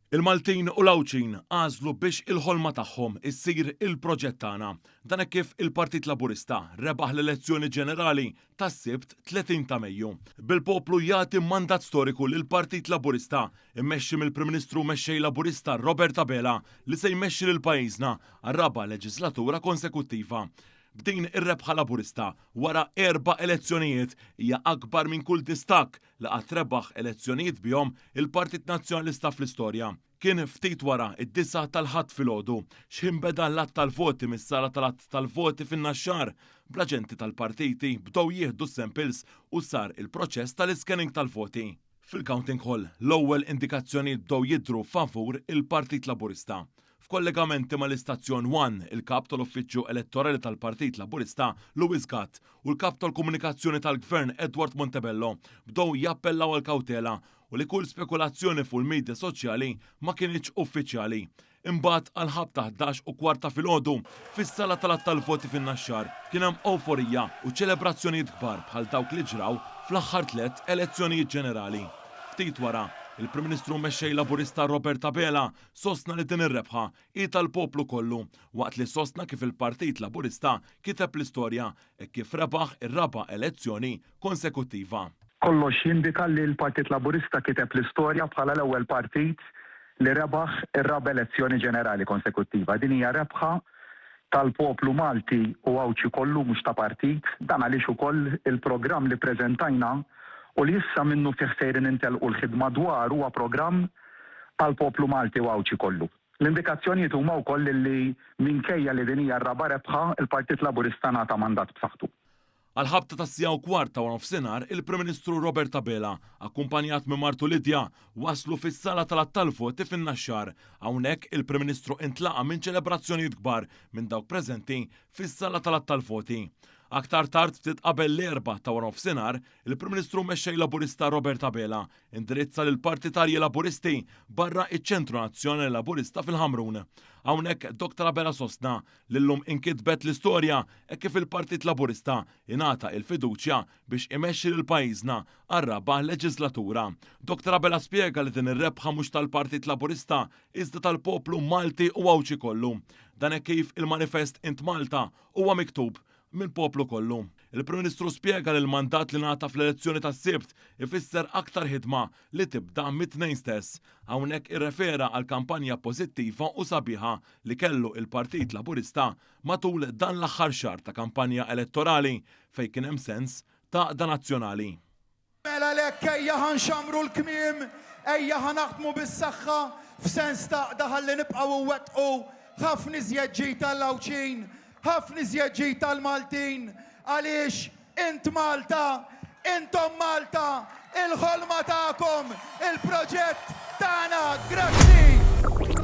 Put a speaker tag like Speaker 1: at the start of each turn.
Speaker 1: Il-Maltin u l-Għawdxin għażlu biex il-ħolma tagħhom issir il-proġett tagħna. Dan hekk kif il-Partit Laburista rebaħ l-elezzjoni ġenerali tas-Sibt 30 ta' Mejju. Bil-poplu jagħti mandat storiku lill-Partit Laburista immexxi mill-Prim Ministru u Mexxej Laburista Robert Abela li se jmexxi lil pajjiżna għar-raba' leġislatura konsekuttiva. B'din ir-rebħa Laburista wara erba' elezzjonijiet hija akbar minn kull distakk li qatt rebaħ elezzjonijiet bihom il-Partit Nazzjonalista fl-istorja. Kien ftit wara d-disgħa tal-Ħadd filgħodu, x'ħin beda l-għadd tal-voti mis-sala tal-għadd tal-voti fin-Naxxar, bl-aġenti tal-partiti bdew jieħdu s-samples u sar il-proċess tal-iscanning tal-voti. Fil-counting hall, l-ewwel indikazzjonijiet bdew jidhru favur il-Partit Laburista. F'kollegamenti mal-istazzjon One, il-Kap tal-Uffiċċju Elettorali tal-Partit Laburista, Louis Gatt, u l-Kap tal-Komunikazzjoni tal-Gvern Edward Montebello bdew jappellaw għall-kawtela u li kull spekulazzjoni fuq il-midja soċjali ma kinitx uffiċjali. Imbagħad għall-ħabta 11 u kwart ta' filgħodu, fis-sala tal-għadd tal-voti fin-Naxxar, kien hemm ewforija u ċelebrazzjonijiet kbar bħal dawk li ġraw fl-aħħar tlett elezzjonijiet ġenerali. Ftit wara, il-Prim Ministru u Mexxej Laburista Robert Abela sostna li din ir-rebħa hi tal-poplu kollu waqt li sostna kif il-Partit Laburista kiteb l-istorja hekk kif rebaħ ir-raba' elezzjoni konsekuttiva.
Speaker 2: Kollox jindika li l-Partit Laburista kiteb l-istorja bħala l-ewwel partit li rebaħ ir-raba' elezzjoni ġenerali konsekuttiva. Din hija rebħa tal-poplu Malti u Għawdxi kollu mhux ta' partit. Dan għaliex ukoll il-programm li ppreżentajna u li issa minnufih sejrin intelqu l-ħidma dwaru huwa programm għall-poplu Malti u Għawdxi kollu. L-indikazzjonijiet huma wkoll li minkejja li din hija r-raba' rebħa, il-Partit Laburista ngħata mandat b'saħħtu.
Speaker 1: Għall-ħabta tas-siegħa u kwart ta' waranofsinhar, il-Prim Ministru Robert Abela, akkumpanjat minn martu Lydia, waslu fis-sala tal-għadd tal-voti fin-Naxxar. Hawnhekk, il-Prim Ministru intlaqa' minn ċelebrazzjonijiet kbar minn dawk preżenti fis-sala tal-għadd tal-voti. Aktar tard, ftit qabel l-erbgħa ta' waranofsinhar, il-Prim Ministru u Mexxej Laburista Robert Abela indirizza lill-partitarji Laburisti barra iċ-Ċentru Nazzjonali Laburista fil-Ħamrun. Hawnhekk Dr Abela sostna li llum inkitbet l-istorja hekk kif il-Partit Laburista ingħata il-fiduċja biex imexxi lil pajjiżna għar-raba' leġislatura. Dr Abela spjega li din ir-rebħa mhux tal-Partit Laburista iżda tal-poplu Malti u Għawdxi kollu. Dan hekk kif il-manifest Int Malta huwa miktub mill-poplu kollu. Il-Prim Ministru spjega li l-mandat li ngħata fl-elezzjoni tas-Sibt ifisser aktar ħidma li tibda mit-Tnejn stess. Hawnhekk irrefera għall-kampanja pożittiva u sabiħa li kellu il-Partit Laburista matul dan l-aħħar xahar ta' kampanja elettorali fejn kien hemm sens ta' għaqda nazzjonali.
Speaker 3: Mela għalhekk ejja ħa nxammru l-kmiem, ejja ħa naħdmu bis-saħħa f'sens t'għaqda ħalli nibqgħu nwettqu ħafna iżjed ġid għall-Għawdxin, ħafna iżjed ġid għall-Maltin għaliex int Malta, intom Malta, il-ħolma tagħkom, il-proġett tagħna. Grazzi!